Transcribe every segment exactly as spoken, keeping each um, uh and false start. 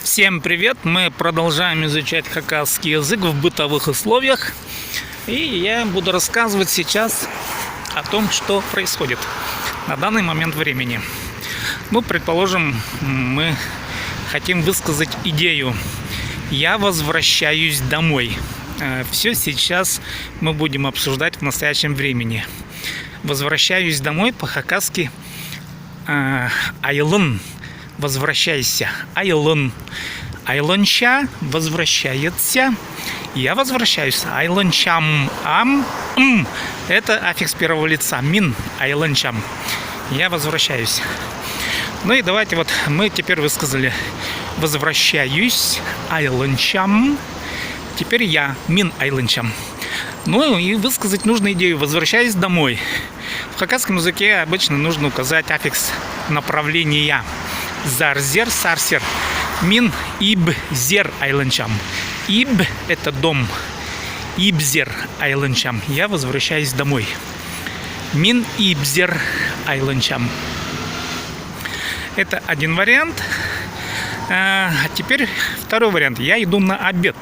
Всем привет! Мы продолжаем изучать хакасский язык в бытовых условиях. И я буду рассказывать сейчас о том, что происходит на данный момент времени. Ну, предположим, мы хотим высказать идею: «Я возвращаюсь домой». Все сейчас мы будем обсуждать в настоящем времени. Возвращаюсь домой по-хакасски, э, айылын. Возвращайся. Айылын. Айылынча. Возвращается. Я возвращаюсь. Айылынчам. Ам. М. Это аффикс первого лица. Мин айылынчам. Я возвращаюсь. Ну и давайте вот мы теперь высказали: возвращаюсь, айылынчам. Теперь я, мин айылынчам. Ну и высказать нужную идею: возвращаюсь домой. В хакасском языке обычно нужно указать аффикс направления. Зарзер, сарсер. Мин ибзер айылынчам. Иб — это дом. Ибзер айылынчам. Я возвращаюсь домой. Мин ибзер айылынчам. Это один вариант. А теперь второй вариант. Я иду на обед.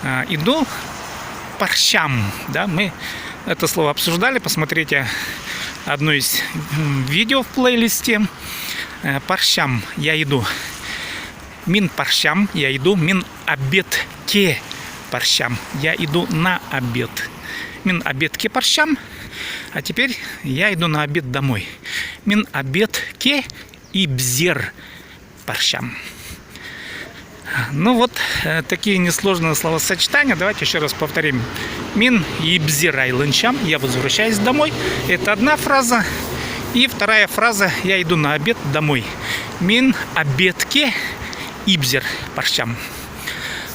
А, иду, парчам, да, мы это слово обсуждали, посмотрите одно из, м, видео в плейлисте. Э, парчам, я иду. Мин парчам, я иду, мин обедке парчам, я иду на обед. Мин обедке парчам, а теперь я иду на обед домой. Мин обедке ибзер парчам. Ну вот, э, такие несложные словосочетания. Давайте ещё раз повторим. Мин ибзер айылынчам, я возвращаюсь домой. Это одна фраза. И вторая фраза: я иду на обед домой. Мин обедке ибзер парчам.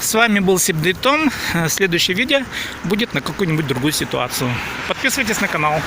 С вами был Сибдей Том. Э, следующее видео будет на какую-нибудь другую ситуацию. Подписывайтесь на канал.